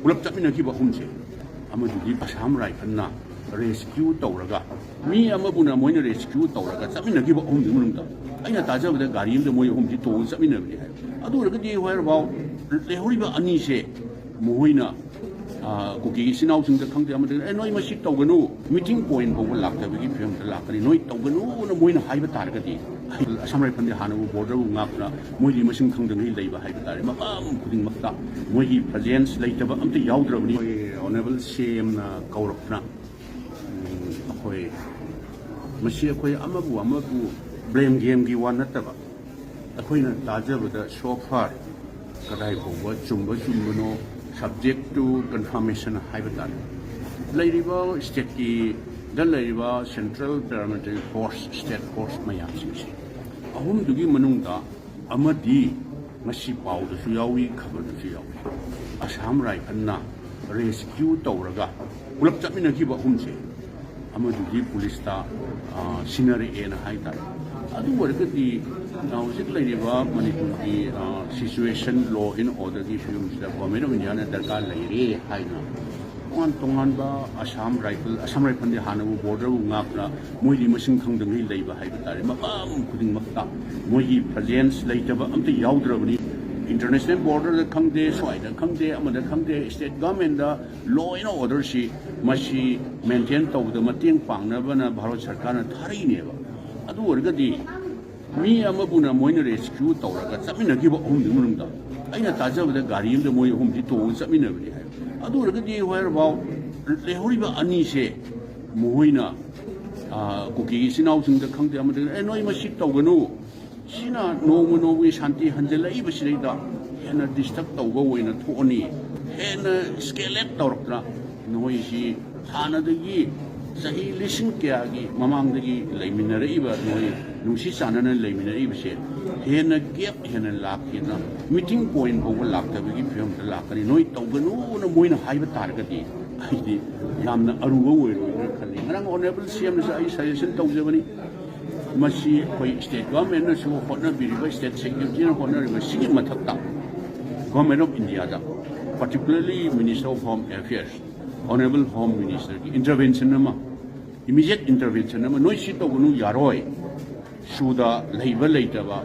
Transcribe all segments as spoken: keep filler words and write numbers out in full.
ꯄꯨꯂꯞ ꯆꯠꯃꯤꯟꯅꯈꯤꯕ ꯑꯍꯨꯝꯁꯦ, ꯑꯃꯗꯨꯗꯤ ꯑꯁꯥꯝ ꯔꯥꯏꯐꯜꯅ ꯔꯦꯁꯀ꯭ꯌꯨ ꯇꯧꯔꯒ, ꯃꯤ ꯑꯃꯕꯨꯅ ꯃꯣꯏꯅ ꯔꯦꯁꯀ꯭ꯌꯨ ꯇꯧꯔꯒ ꯆꯠꯃꯤꯟꯅꯈꯤꯕ ꯑꯍꯨꯝꯗꯨꯒꯤ ꯃꯅꯨꯡꯗ ꯑꯩꯅ ꯇꯥꯖꯕꯗ ꯒꯥꯔꯤ ꯑꯃꯗ ꯃꯣꯏ ꯑꯍꯨꯝꯁꯤ ꯇꯣꯡꯉꯒ ꯆꯠꯃꯤꯟꯅꯕꯅꯤ ꯍꯥꯏ꯫ ꯑꯗꯨ ꯑꯣꯏꯔꯒꯗꯤ ꯍꯣꯏꯔꯕꯥꯎ ꯂꯩꯍꯧꯔꯤꯕ ꯑꯅꯤꯁꯦ ꯃꯈꯣꯏꯅ, ꯑ, ꯀꯨꯀꯤ ꯏꯆꯤꯟ ꯏꯅꯥꯎꯁꯤꯡꯗ ꯈꯪꯗꯦ, ꯑꯃꯗ, "ꯑꯦ, ꯅꯣꯏ ꯃꯁꯤ ꯇꯧꯒꯅꯨ, ꯃꯤꯇꯤꯡ ꯄꯣꯏꯟ ꯐꯥꯎꯕ ꯂꯥꯛꯇꯕꯒꯤ ꯐꯤꯕꯝꯗ ꯂꯥꯛꯀꯅꯤ, ꯅꯣꯏ ꯇꯧꯒꯅꯨꯅ" ꯃꯣꯏꯅ ꯍꯥꯏꯕ ꯇꯥꯔꯒꯗꯤ, ꯑꯁꯥꯝ ꯔꯥꯏꯐꯜꯗꯤ ꯍꯥꯟꯅꯕꯨ ꯕꯣꯔꯗꯔꯕꯨ ꯉꯥꯛꯇꯨꯅ ꯃꯣꯏꯗꯤ ꯃꯁꯤꯡ ꯈꯪꯗꯉꯩ ꯂꯩꯕ ꯍꯥꯏꯕ ꯇꯥꯔꯦ꯫ ꯃꯐꯝ ꯈꯨꯗꯤꯡꯃꯛꯇ ꯃꯣꯏꯒꯤ ꯄ꯭ꯔꯖꯦꯟꯁ ꯂꯩꯇꯕ ꯑꯝꯇ ꯌꯥꯎꯗ꯭ꯔꯕꯅꯤ꯫ ꯑꯩꯈꯣꯏ ꯑꯣꯅꯔꯦꯕꯜ ꯁꯤ ꯑꯦꯝꯅ ꯀꯧꯔꯛꯇꯅ, ꯎꯝ, ꯑꯩꯈꯣꯏ ꯃꯁꯤ ꯑꯩꯈꯣꯏ ꯑꯃꯕꯨ ꯑꯃꯕꯨ ꯕ꯭ꯂꯦꯝ ꯒꯦꯝꯒꯤ ꯋꯥ ꯅꯠꯇꯕ, ꯑꯩꯈꯣꯏꯅ ꯇꯥꯖꯕꯗ so far ꯀꯗꯥꯏ ꯐꯥꯎꯕ ꯆꯨꯝꯕ ꯆꯨꯝꯕꯅꯣ, subject to confirmation ꯍꯥꯏꯕ ꯇꯥꯔꯦ꯫ ꯂꯩꯔꯤꯕ ꯁ꯭ꯇꯦꯠꯀꯤꯗ ꯂꯩꯔꯤꯕ central paramilitary force, state force ꯃꯌꯥꯝꯁꯤꯡꯁꯦ, ꯑꯍꯨꯝꯗꯨꯒꯤ ꯃꯅꯨꯡꯗ ꯑꯃꯗꯤ ꯉꯁꯤ ꯄꯥꯎꯗꯁꯨ ꯌꯥꯎꯏ, ꯈꯕꯔꯗꯁꯨ ꯌꯥꯎꯏ, ꯑꯁꯥꯝ ꯔꯥꯏꯐꯜꯅ ꯔꯦꯁꯀ꯭ꯌꯨ ꯇꯧꯔꯒ ꯄꯨꯂꯞ ꯆꯠꯃꯤꯟꯅꯈꯤꯕ ꯑꯍꯨꯝꯁꯦ, ꯑꯃꯗꯨꯗꯤ ꯄꯨꯂꯤꯁꯇ, ꯑ, ꯁꯤꯟꯅꯔꯛꯑꯦꯅ ꯍꯥꯏ ꯇꯥꯔꯦ꯫ ꯑꯗꯨ ꯑꯣꯏꯔꯒꯗꯤ, ꯑ, ꯍꯧꯖꯤꯛ ꯂꯩꯔꯤꯕ ꯃꯅꯤꯄꯨꯔꯒꯤ, ꯑ, situation, law and orderꯒꯤ ꯐꯤꯕꯝꯁꯤꯗ Government of Indiaꯅ ꯗꯔꯀꯥꯔ ꯂꯩꯔꯦ ꯍꯥꯏꯅ ꯇꯣꯉꯥꯟ ꯇꯣꯉꯥꯟꯕ ꯑꯁꯥꯝ ꯔꯥꯏꯐꯜ, ꯑꯁꯥꯝ ꯔꯥꯏꯐꯜꯗꯤ ꯍꯥꯟꯅꯕꯨ ꯕꯣꯔꯗꯔꯕꯨ ꯉꯥꯛꯇꯨꯅ ꯃꯣꯏꯗꯤ ꯃꯁꯤꯡ ꯈꯪꯗꯉꯩ ꯂꯩꯕ ꯍꯥꯏꯕ ꯇꯥꯔꯦ꯫ ꯃꯐꯝ ꯈꯨꯗꯤꯡꯃꯛꯇ ꯃꯣꯏꯒꯤ ꯄ꯭ꯔꯖꯦꯟꯁ ꯂꯩꯇꯕ ꯑꯝꯇ ꯌꯥꯎꯗ꯭ꯔꯕꯅꯤ꯫ ꯏꯟꯇꯔꯅꯦꯁꯅꯦꯜ ꯕꯣꯔꯗꯔꯗ ꯈꯪꯗꯦ, ꯁ꯭ꯋꯥꯏꯗ ꯈꯪꯗꯦ, ꯑꯃꯗ ꯈꯪꯗꯦ, ꯁ꯭ꯇꯦꯠ ꯒꯚꯔꯟꯃꯦꯟꯗ law and orderꯁꯤ ꯃꯁꯤ ꯃꯦꯟꯇꯦꯟ ꯇꯧꯕꯗ ꯃꯇꯦꯡ ꯄꯥꯡꯅꯕꯅ ꯚꯥꯔꯠ ꯁꯔꯀꯥꯔꯅ ꯊꯥꯔꯛꯏꯅꯦꯕ꯫ ꯑꯗꯨ ꯑꯣꯏꯔꯒꯗꯤ ꯃꯤ ꯑꯃꯕꯨꯅ ꯃꯣꯏꯅ ꯔꯦꯁꯀ꯭ꯌꯨ ꯇꯧꯔꯒ ꯆꯠꯃꯤꯟꯅꯈꯤꯕ ꯑꯍꯨꯝꯗꯨꯒꯤ ꯃꯅꯨꯡꯗ, ꯑꯩꯅ ꯇꯥꯖꯕꯗ ꯒꯥꯔꯤ ꯑꯃꯗ ꯃꯣꯏ ꯑꯍꯨꯝꯁꯤ ꯇꯣꯡꯉꯒ ꯆꯠꯃꯤꯟꯅꯕꯅꯤ ꯍꯥꯏ꯫ ꯑꯗꯨ ꯑꯣꯏꯔꯒꯗꯤ ꯍꯣꯏꯔꯕꯥꯎ ꯂꯩꯍꯧꯔꯤꯕ ꯑꯅꯤꯁꯦ ꯃꯈꯣꯏꯅ, ꯑ, ꯀꯨꯀꯤ ꯏꯆꯤꯟ ꯏꯅꯥꯎꯁꯤꯡꯗ ꯈꯪꯗꯦ, ꯑꯃꯗ, "ꯑꯦ, ꯅꯣꯏ ꯃꯁꯤ ꯇꯧꯒꯅꯨ, ꯁꯤꯅ ꯅꯣꯡꯃ ꯅꯣꯡꯃꯒꯤ ꯁꯥꯟꯇꯤ ꯍꯟꯖꯤꯜꯂꯛꯏꯕꯁꯤꯗꯩꯗ ꯍꯦꯟꯅ ꯗꯤꯁꯇꯔꯕ ꯇꯧꯕ ꯑꯣꯏꯅ ꯊꯣꯛꯑꯅꯤ, ꯍꯦꯟꯅ ꯏꯁꯀꯦꯂꯦꯠ ꯇꯧꯔꯛꯇꯅ ꯅꯈꯣꯏꯁꯤ ꯍꯥꯟꯅꯗꯒꯤ ꯆꯍꯤ ꯂꯤꯁꯤꯡ ꯀꯌꯥꯒꯤ ꯃꯃꯥꯡꯗꯒꯤ ꯂꯩꯃꯤꯟꯅꯔꯛꯏꯕ, ꯅꯈꯣꯏ ꯅꯨꯡꯁꯤ ꯆꯥꯟꯅꯅ ꯂꯩꯃꯤꯟꯅꯔꯛꯏꯕꯁꯦ ꯍꯦꯟꯅ ꯒꯦꯞ ꯍꯦꯟꯅ ꯂꯥꯛꯈꯤꯗꯅ ꯃꯤꯇꯤꯡ ꯄꯣꯏꯟ ꯐꯥꯎꯕ ꯂꯥꯛꯇꯕꯒꯤ ꯐꯤꯕꯝꯗ ꯂꯥꯛꯀꯅꯤ, ꯅꯣꯏ ꯇꯧꯒꯅꯨꯅ ꯃꯣꯏꯅ ꯍꯥꯏꯕ ꯇꯥꯔꯒꯗꯤ ꯑꯩꯗꯤ ꯌꯥꯝꯅ ꯑꯔꯨꯕ ꯑꯣꯏꯔꯣꯏꯗ꯭ꯔꯥ ꯈꯜꯂꯤ꯫ ꯉꯔꯥꯡ ꯑꯣꯅꯔꯦꯕꯜ ꯁꯤ ꯑꯦꯝꯅꯁꯨ ꯑꯩ ꯁꯖꯦꯁꯟ ꯇꯧꯖꯕꯅꯤ, ꯃꯁꯤ ꯑꯩꯈꯣꯏ ꯁ꯭ꯇꯦꯠ ꯒꯚꯔꯟꯃꯦꯟꯠꯅꯁꯨ ꯍꯣꯠꯅꯕꯤꯔꯤꯕ, ꯁ꯭ꯇꯦꯠ ꯁꯦꯀ꯭ꯌꯨꯔꯤꯇꯤꯅ ꯍꯣꯠꯅꯔꯤꯕ ꯁꯤꯒꯤ ꯃꯊꯛꯇ Government of India the, particularly Minister of Home Affairs, Honorable Home Minister ꯒꯤ intervention ꯑꯃ, immediate intervention ꯑꯃ, "ꯅꯣꯏ ꯁꯤ ꯇꯧꯒꯅꯨ, ꯌꯥꯔꯣꯏ, ꯁꯨꯗ ꯂꯩꯕ ꯂꯩꯇꯕ,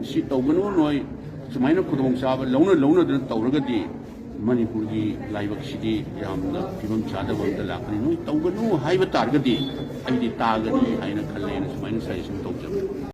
ꯁꯤ ꯇꯧꯒꯅꯨ, ꯅꯣꯏ ꯁꯨꯃꯥꯏꯅ ꯈꯨꯗꯣꯡꯆꯥꯕ ꯂꯧꯅ ꯂꯧꯅꯗꯅ ꯇꯧꯔꯒꯗꯤ ꯃꯅꯤꯄꯨꯔꯒꯤ ꯂꯥꯏꯕꯛꯁꯤꯗꯤ ꯌꯥꯝꯅ ꯐꯤꯕꯝ ꯆꯥꯗꯕ ꯑꯝꯗ ꯂꯥꯛꯀꯅꯤ, ꯅꯣꯏ ꯇꯧꯒꯅꯨ ꯍꯥꯏꯕ ꯇꯥꯔꯒꯗꯤ ꯑꯩꯗꯤ ꯇꯥꯒꯅꯤ ꯍꯥꯏꯅ ꯈꯜꯂꯦꯅ" ꯁꯨꯃꯥꯏꯅ suggestion ꯇꯧꯖꯕꯅꯤ꯫